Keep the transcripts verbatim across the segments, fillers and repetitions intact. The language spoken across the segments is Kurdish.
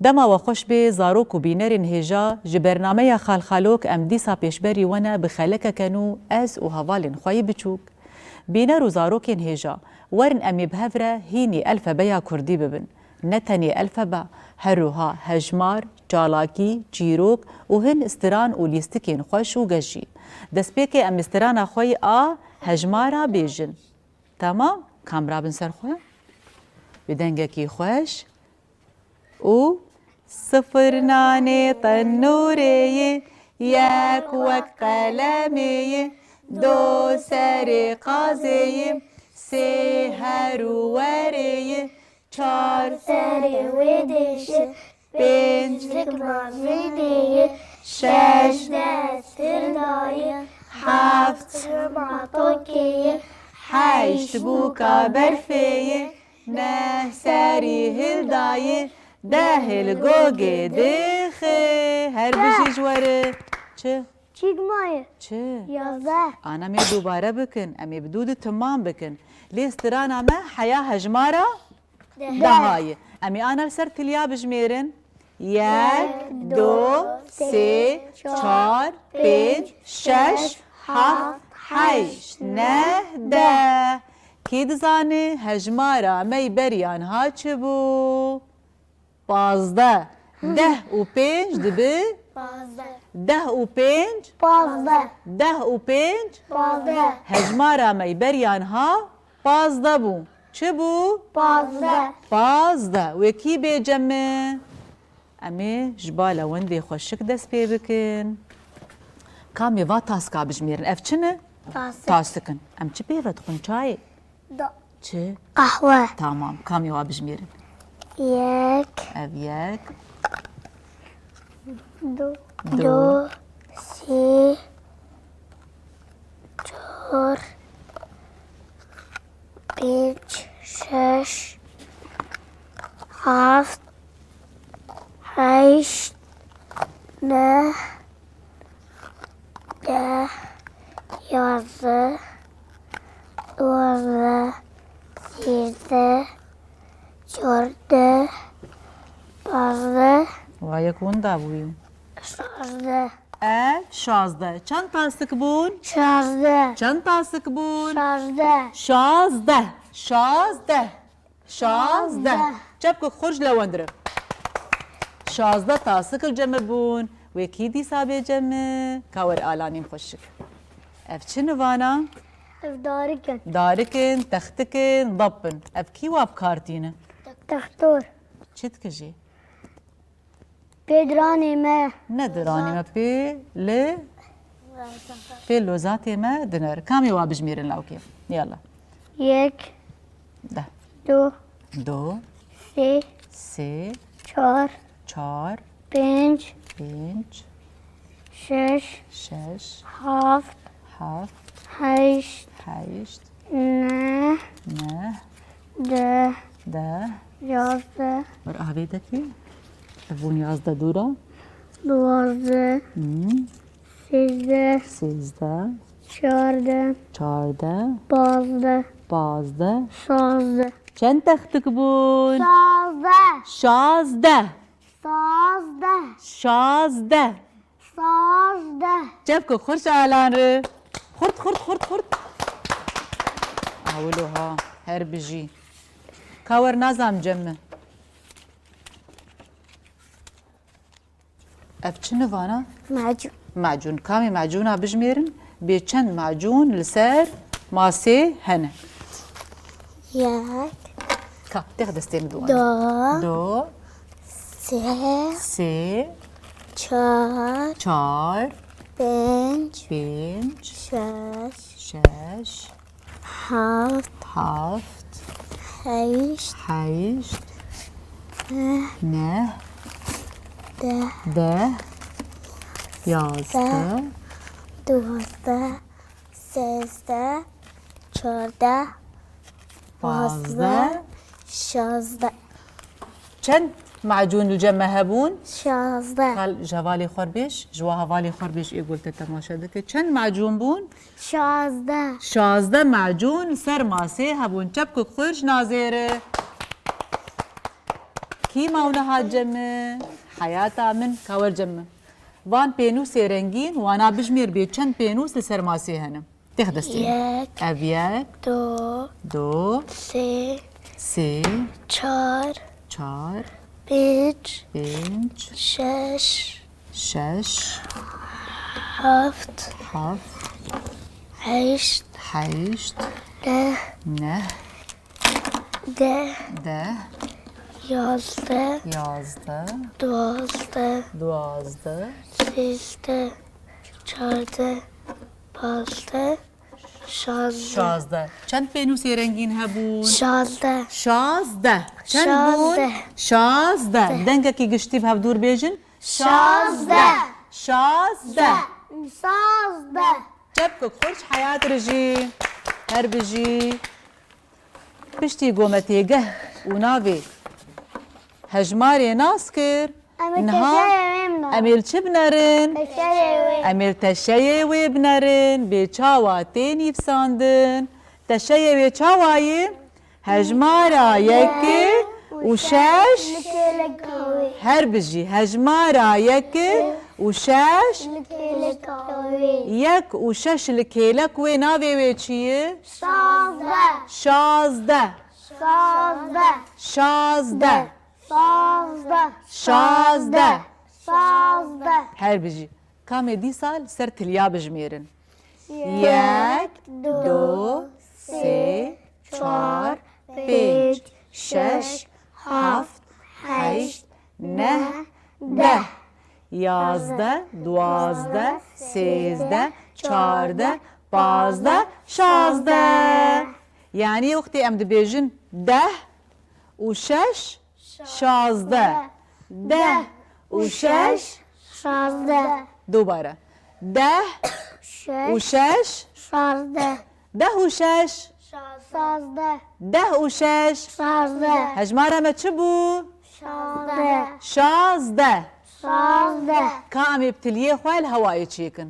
Dema we xweş bê, zarok û bînerên hêja, ji bernameya Xalxalok em dîsa pêşberî we ne bi xelekeke nû, ez û hevalên xwe yî biçûk. Bîner û zarokên hêja, werin em ê bi hev re hînî elfebeya kurdî bibin. Ne tenê elfebe, her wiha hejmar, çalakî, çîrok û hin stiran û lîstikên xweş û geş jî. Destpêkê em strana xwe yî a hejmara bêjin. Temam, kam rabin ser xwe. Bi dengekî xweş û sifir nanê tenûrê yê, yek wek qelemê yê, do serê qazê yê, sê her û werê yê, çar serê wê dêşê, pênc lik mavê dê yê, şeş dest hildayê, heft çima tokê yê, heşt bûka berfê yê, neh serî hildayê, deh li gogê dêxê. Her bijî ji we re. Çi? Çîk maye. Çi? Yazdeh. Ana, em ê dubare bikin. Em ê bi dû di timam bikin. Lê strana me heya hejmara Deh. Dehayê. Em ê ana li ser tiliya bijmêrin. Yek, du, sê, çar, pênc, şeş, heft, heşt, neh, deh. Kê dizane hejmara me yî beriyan ha çi bû? Pazdeh. Deh û pênc dibe? Pazdeh. Deh û pênc? Pazdeh. Deh û pênc? Pazdeh. Hejmara me yî beriyan ha pazdeh bû. Çi bû? Pazdeh. Pazdeh. Wekî bê cem e. Em ê ji bala wendê xweşik dest pê bikin. Kamê va taska bijmêrin? Ev çi ne? Tasik. Tasik in. Em çi pê ve dixwin? Çayê? Da. Çi? Qehwe. Tamam. Kamê wa bijmêrin? Yek. Ev yek. Du. Du. Du. Sê. Çar. Pênc. Şeş. Heft. Heşt. Neh. Deh, yazdeh, duwazdeh, sêzdeh, çardeh, pazdeh. Wa yek winda bûyî. Şazdeh. Ev şazdeh. Çend tasik bûn? Şazdeh. Çend tasik bûn? Şazdeh. Şazdeh. Şazdeh. Şazdeh. Şazdeh. Çepkek xurc lewendir. Şazdeh tasik li cem bûn. Wekî dîsa bê cem. Ka wer alanîn xweşik. Ev çi nivana? Ev darik in. Darik in, textik in, dep in. Ev kî wa bi kar tîne? Textor. Çi dike jê? Pê diranê me. Ne diranê me pê li, pê lozatê me diner. Kamê wa bijmêrin lawkê? Yalla. Yek. Deh. Du. Du. Sê. Sê. Çar. Çar. Pênc. Pênc. Şeş. Şeş. Heft. Heft. Heşt. Heşt. Neh. Neh. Deh. Deh. Yazdeh. Wer avê dekî? Ev bûn yazdeh dûra. Duwazdeh. Hmm. Sêzdeh. Sêzdeh. Çardeh. Çardeh. Pazdeh. Pazdeh. Şazdeh. Çend textik bûn? Şazdeh. Şazdeh. Şazdeh. Şazdeh. Şazdeh. Çepkek xurt ji alan re. Xurt, xurt, xurt, xurt. Awilo ha, her bijî. Ka wer nazam cem min. Ev çi nivana? Macûn. Macûn. Kamê macûna bijmêrin? Bê çend macûn li ser masê hene? Yek. Ka, têx destê min dû. Du. Du. Sê. Sê. Çar. Çar. Pênc. Pênc. Şeş. Şeş. Heft. Heft. Heşt. Heşt. Neh. Neh. Deh. Deh. Yazdeh. Duwazdeh. Sêzdeh, çardeh, pazdeh, şazdeh. Çend macûn li cem me hebûn? Şazdeh. Kal ji hevalê xwe re bêj, ji wa hevalê xwe re bêj, ê ku li te temaşe dike. Çend macûn bûn? Şazdeh. Şazdeh macûn li ser masê hebûn. Çepkek xurt ji Nazê re. Kî ma wina hat cem min? Heyata min, ka wer cem min. Van pênûsê rengîn, wana bijmêr bê çend pênûs li ser masê hene. Têx destê min. Yek, Ev yek, du, du, sê, sê, çar, çar, pênc, pênc, şeş, şeş, heft, heft, heşt, heşt, neh, neh, deh, deh, yazdeh, yazdeh, duwazdeh, duwazdeh, sêzdeh, çardeh, pazdeh, şazdeh. Şazdeh. Çend pênûsê rengîn hebûn? Şazdeh. Şazdeh. Çend bûn? Şazdeh. Şazdeh. Dengekî giştî bi hevdûr bêjin. Şazdeh. Şazdeh. Şazdeh. Çepkik xurç heyat rijî. Her bijî. Piştî ku me têgeh û navê hejmarê nas kir, Em ê niha teşeyê wê binerin. Em ê li çi binerin? Teşeyê wê. Em ê li teşeyê wê binerin. Bê çawa tê nivîsandin? Teşeyê wê çawa ye? Hejmara yekê û şeş. Li kêleka wê. Her bijî. Hejmara yekê û şeş. Li kêleka wê. Yek û şeş li kêlek wê, navê wê çi ye? Şazdeh. Şazdeh. Şazdeh. Şazdeh. Şazdeh. Şazdeh. Şazdeh. Her bijî. Ka em ê dîsa li ser tiliya bijmêrin. Yek, du, sê, çar, pênc, şeş, heft, heşt, neh, deh, yazdeh, duwazdeh, sêzdeh, çardeh, pazdeh, şazdeh. Yanî wextê em dibêjin deh û şeş, şazdeh. Deh û şeş. Şazdeh. Dubare. Deh û şeş. Şazdeh. Deh û şeş. Şazdeh. Deh û şeş. Şazdeh. Hejmara me çi bû? Şazdeh. Şazdeh. Şazdeh. Ka em ê bi tiliyê xwe li hewayê çêkin.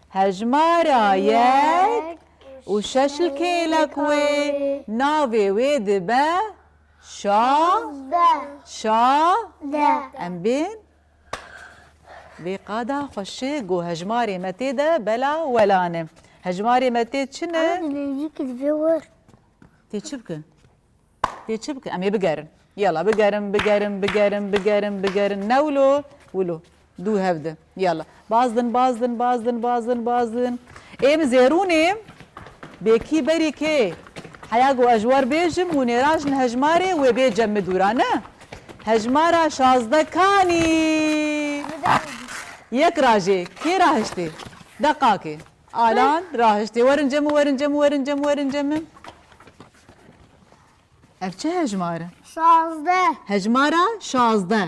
Hejmara yek û şeş li kêlek wê. Navê wê dibe şa. Şazdeh. Şa. Deh. Em bên. Vê qada xweşik û hejmarê me tê de bela welan e. Hejmarê me tê çi ne? Ama dilêjî ki divê wer. Tê çi bikin? Tê çi bikin? Em ê bigerin. Yala bigerin, bigerin, bigerin, bigerin, bigerin. Ne wilo? Wilo. Du hev di. Yala. Bazdin, bazdin, bazdin, bazdin, bazdin. Ê min zêrûnê bêkî berî kê? Heya ku ez ji wer bêjim û nêrajin hejmarê wê bê cem min dûra, ne? Hejmara şazdeh kanî? Yek rajê. Kê rahiştê? Deqakê. Alan rahiştê. Werin cem min, werin cem min, werin cem min, werin cem min. Ev çi hejmar e? Şazdeh. Hejmara şazdeh.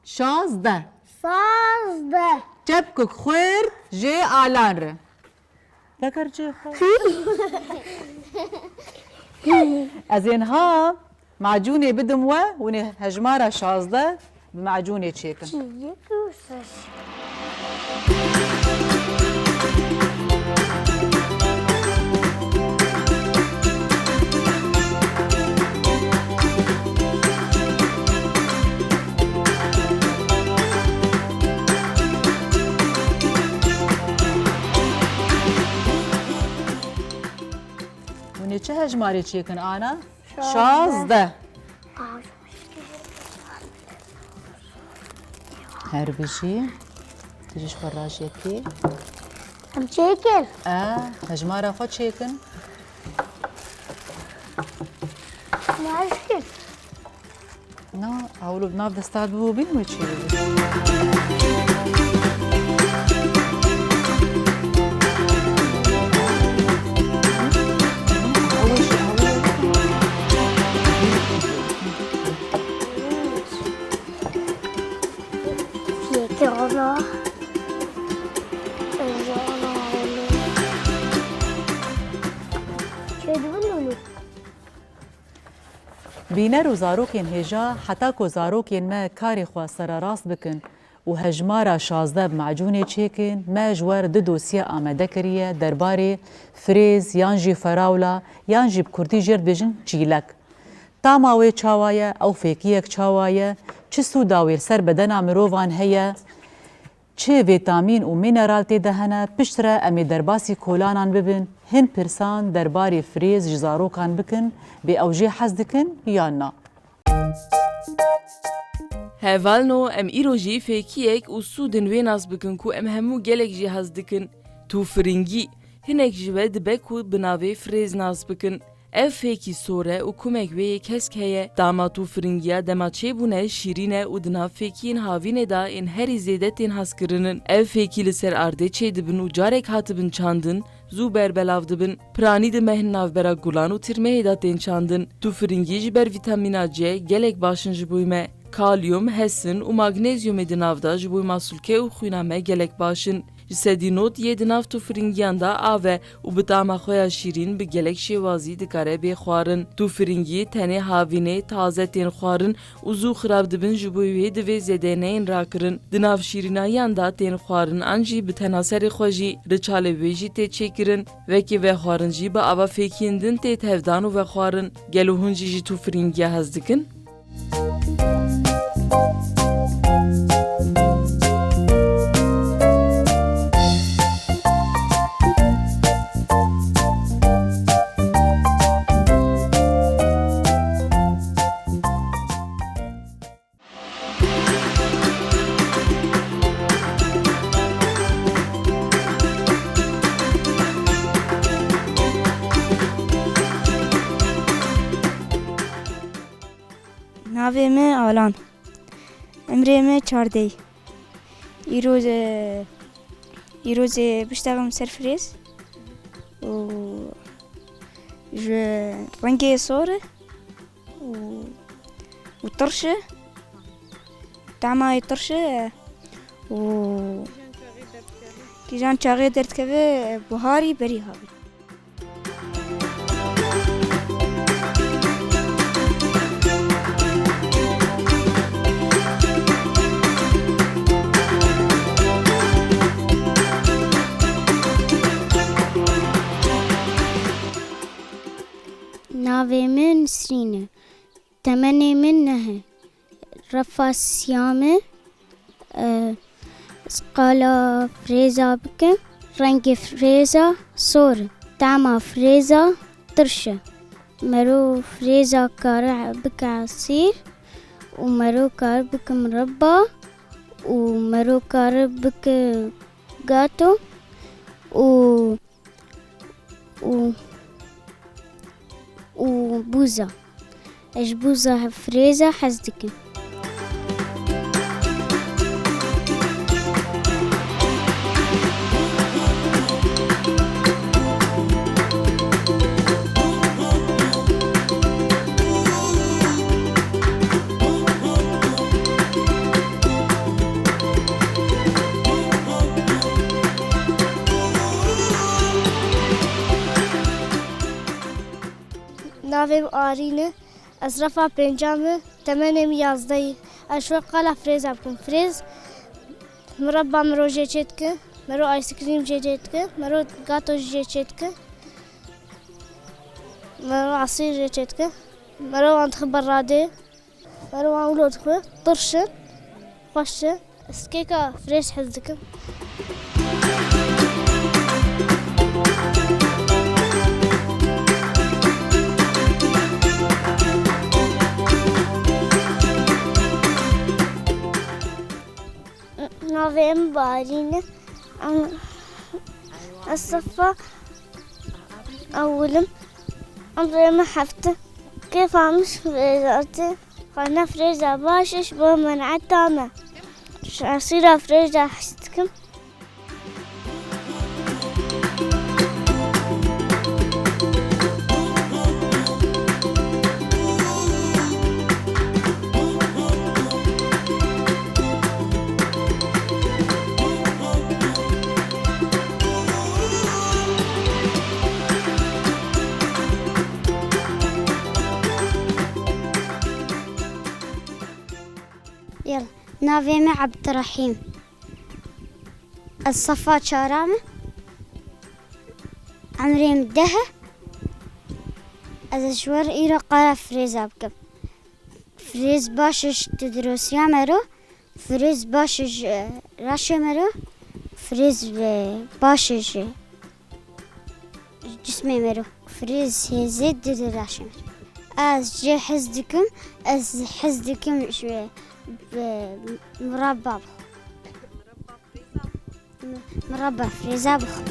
Şazdeh. Şazdeh. Çepkik xurt jê Alan re. Vekar cê xwe. Ez ê niha macûnê bidim we, hûn ê hejmara şazdeh bi macûnê çêkin. Çî, yek û şeş. Hûn ê çi hejmarê çêkin, Ana? Şazdeh. Şazdeh. Her bijî. Tu jî ji xwe rajekê. Em çêkin. E, hejmara xwe çêkin. Naşkin. Na, ewlo bi nav desta bibû bîn wê çê bibû. Yekê ana. Ana oğlu. Çêdibin oğlu. Bîner û zarokên hêja, heta ku zarokên me karê xwe sererast bikin û hejmara şazdeh bi macûnê çêkin, me ji wer du dosye amade kiriye derbarê firêz yan jî ferawla yan jî bi kurdî jê re dibêjin çîlek. Tama wê çawa ye, ew fêkiyek çawa ye, çi sûda wê li ser bedena mirovan heye, çi vîtamîn û mîneral tê de hene, piştre em ê derbasî kolanan bibin, hin pirsan derbarê firêz ji zarokan bikin, bê ew jê hez dikin yan na. Hevalno, em îro jî fêkiyek û sûdên wê nas bikin ku em hemû gelek jê hez dikin. Tûfiringî, hinek ji we dibe ku bi navê firêz nas bikin. Ev fêkî sor e û kumek wê yê kesk heye. Tama tûfiringiya dema çêbûne şîrîn e û di nav fêkiyên havînê de ên herî zêde tên hezkirinin. Ev fêkî li ser ardê çêdibin û carek hatibin çandin, zû berbelav dibin. Piranî di meh navbera gulan û tirmehê de tên çandin. Tûfiringî ji ber vîtamîna C gelek baş in ji bo me. Kalyum, hesin û magnezyumê di nav de ji bo masûlke û xwîna me gelek baş in. Ji sedî nod yê di nav tûfiringiyan de av e û bi tama xwe ya şîrîn bi gelek şêwazî dikare bê xwarin. Tûfiringî tenê havînê taze tên xwarin û zû xirab dibin, ji bo wê divê zêde neyên rakirin. Di nav şîrînayiyan de tên xwarin an jî bi tena serê xwe jî, riçalê wê jî tê çêkirin. Wekî vexwarin jî bi ava fêkiyên din tê tevdan û vexwarin. Gelo hûn jî ji tûfiringiya hez dikin? Navê me Alan. Emrê me çardeh. Îro, e, îro zê biştexim ser firêz û ji rengê sor e û, û tirş e. Tama wê tirş e û kîjan çaxê derdikeve, buharî berî havî. Navê min Nisrîn e. Temenê min neh e. Refa siya me, e, ez qala firêza bikim. Rengê firêza sor e. Tama firêza tirş e. Mero firêza kare bike esîr û mero kare bike mireba û mero kare bike gato û û, û bûza. Ez ji bûza he-, firêza hez dikim. Navê min Arîn e. Ez refa pênca me. Temenê min yazdeh ye. Ez ji we qala firêza bikim. Firêz, mireba miro jê çê dike, miro ayskirîm jê çê dike, miro gato jê çê dike, miro asîr jê çê dike, miro wan dixe ber radê. Mero wan wilo dixwe, tirş in, xweş in. Ez kêka firêz hez dikim. Navê min Barîn e. Em, ez sefa ewil im. Emrê min heft e. Kêfa min ji firêza tê. Xwendina firêza baş e ji bo meneta me. Ji esîra firêza hez dikim. Yala, navê me Ebdirehîm. Ez sefa çara me. Emrê min deh e. Ez ê ji we re îro qala firêza bikim. Firêz baş e ji tendurûstiya me re, firêz baş e ji reşê me re, firêz, e, baş e ji cismê me re, firêz hêzê dide reşê me re. Ez jê hez dikim, ez hez dikim ji, e, mirabba bixwim. Mirabba firêza bixwim.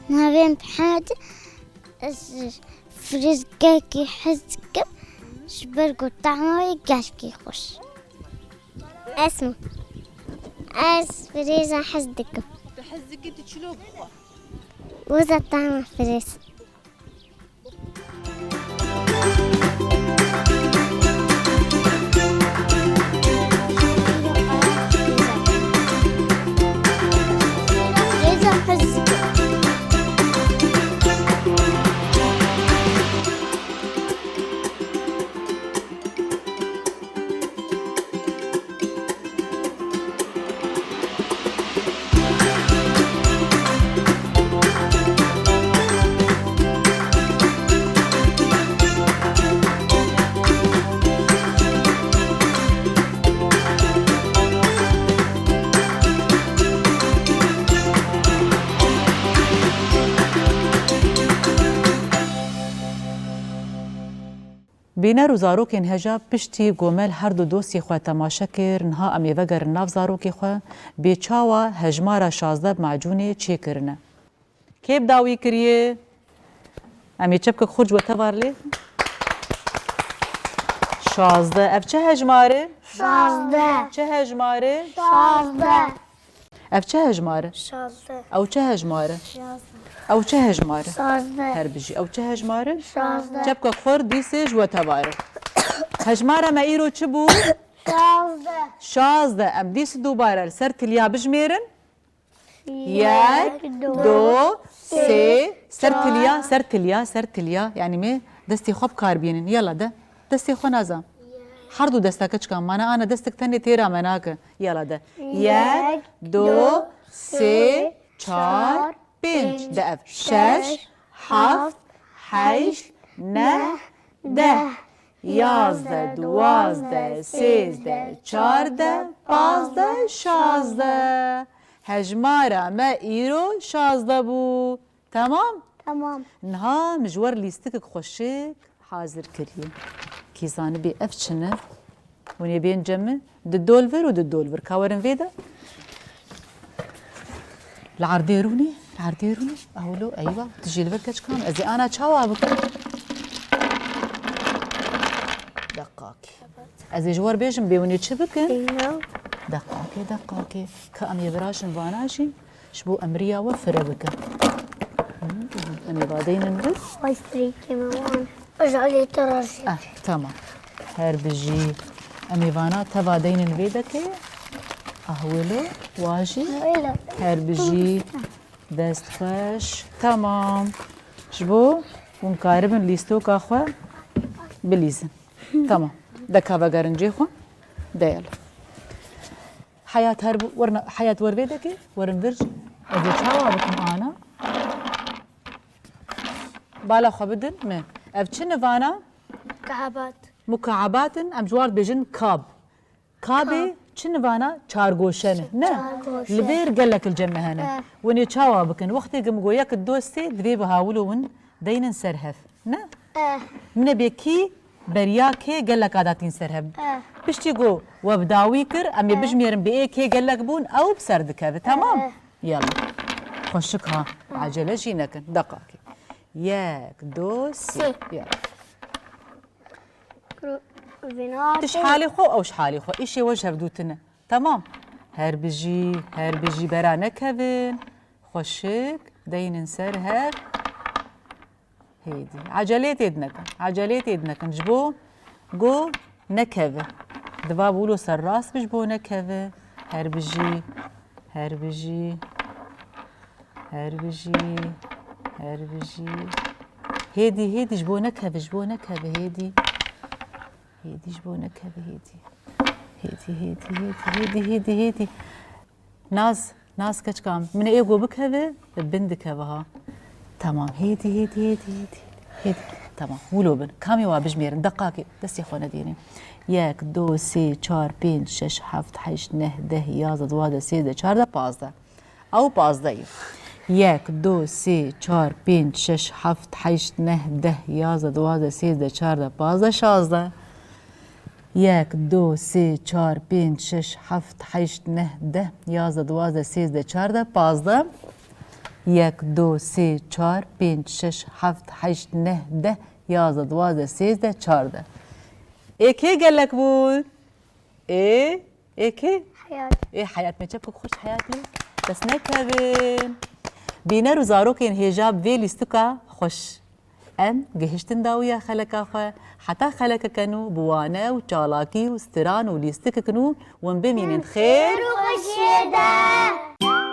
Navê min Mihemed e. Ez firêz gelkî hez dikim. Ji ber ku tahma wê gelkî xweş. Esma. Ez firêza hez dikim. Tu hez dikî tu çilo bixwe. Weza tahma firêz. Bîner û zarokên heja piştî ku me li her du dostê xwe temaşe kir, niha em ê vegerin nav zarokê xwe, bê çawa hejmara şazdeh bi macûnê çêkirine. Kê bi dawî kiriye? Em ê çepkek xurt ji we tevar lê. Şazdeh. Ev çi hejmar e? Şazdeh. Çi hejmar e? Şazdeh. Ev çi hejmar e? Şazdeh. Ew çi hejmar e? Şazdeh. Ew çi hejmar e? Şazdeh. Her bijî. Ew çi hejmar e? Şazdeh. Çepkek xurt dîsê ji we tevar e. Hejmara me îro çi bû? Şazdeh. Şazdeh. Em dîs dubare li ser tiliya bijmêrin. Yek, du, sê, ser tiliya, ser tiliya, ser tiliya. Yanî me destê xwe bi kar bînin. Yala de. Destê xwe naza. Her du desta keçika mana ana destek tenê têra me nake. Yala de. Yek, du, sê, çar, pênc. De ev. Şeş, heft, heşt, neh, deh. Yazdeh, duwazdeh, sêzdeh, çardeh, pazdeh, şazdeh. Hejmara me îro şazdeh bû. Temam? Temam. Niha min ji we re lîstikek xweşik hazir kiriye. Kî zanibê ev çi ne? Hûn ê bên cem min? Di dol vir û di dol vir. Ka werin vê de. Li erdê rûnê, li erdê rûnê. Ewlo, eywa, tu jî li vir keç kam. Ez ê ana çawa bikim? Deqakê. Ez ê ji we re bêjim, bê hûn ê çi bikin? Eywa. Deqakê, deqakê. Ka em ê viraşin vana jî. Ji bo emriya we fire bike. Em ê vadeynin vir. Vay strêkê me wan. Ejalê te razî. Ah, tamam. Her bijî. Em ê vana te vadeynin vê deke. Ah, wilo, wa jî. Wilo. Her bijî. Dest xweş. Tamam. Ji bo hûn karibin lîstoka xwe bilîzin. Tamam. Deka vegerin cê xwe. De yala. Heyat her bu, werna, Heyat wer vê deke, werin vir. Ez ê çawa bikim ana? Bala xwe bidin min. Ev çi ne vana? Mukaabat. Mukaabat in, em ji wan dibêjin kab. Kabê çi ne vana? Çargoşe ne. Ne? Çargoşe. Li vêr gelek li cem me hene. Eh. Hûn ê çawa bikin? Wextê ku min got yek, du, sê, divê bi hawilo hûn deynin ser hev. Ne? Eh. Min ê bê kî beriya kê gelek adatîn ser hev. Eh. Piştî ku we bi dawî kir, em ê bijmêrin bi ê kê gelek bûn, ew bi ser dikeve. Temam? Eh. Yala. Xweşik ha. Eh. Acele jî nekin. Deqakê. Yek, du, sê. Sê. Yala. Tu ji halê xwe, ew ji halê xwe. Îşê we ji hevdû tune. Temam. Her bijî, her bijî bera nekevin. Xweşik, deynin ser hev. Hêdî. Ecelê tê dinekin. Ecelê tê dinekin. Ji bo go nekeve. Diva wilo ser rast bi ji bo nekeve. Her bijî, her bijî, her bijî, her bijî. Hêdî, hêdî ji bo nekeve, ji bo nekeve, hêdî. Hêdî ji bo nekeve hêdî. Hêdî, hêdî, hêdî, hêdî, hêdî, hêdî. Naz, Naz keçika min. Min ê go bikeve, bin dikeve ha. Tamam, hêdî, hêdî, hêdî, hêdî. Hêdî. Tamam, wilo bin. Kamê wa bijmêrin, deqakê, destê xwe nedînin. Yek, do, sê, çar, pênc, şeş, heft, heşt, neh, deh, yazdeh, duwazdeh, sêzdeh, çardeh, pazdeh. Ew pazdeh ye. Yek, do, sê, çar, pênc, şeş, heft, heşt, neh, deh, yazdeh, duwazdeh, sêzdeh, çardeh, pazdeh, şazdeh. Yek, do, sê, çar, pênc, şeş, heft, heşt, neh, deh, yazdeh, duwazdeh, sêzdeh, çardeh, pazdeh. Yek, do, sê, çar, pênc, şeş, heft, heşt, neh, deh, yazdeh, duwazdeh, sêzdeh, çardeh. Ê kê gelek bûn? Ê, ê kê? Heyat. Ê heyat, me çepik xweş heyatî. Dest nekevin. Bîner û zarokên hêja bi vê lîstika xweş. Em gihiştin dawiya xeleka xwe. Heta xelekeke nû bi wane û çalakî û stiran û lîstikek nû win bimînin xêr. Xêr û xweşiyê de.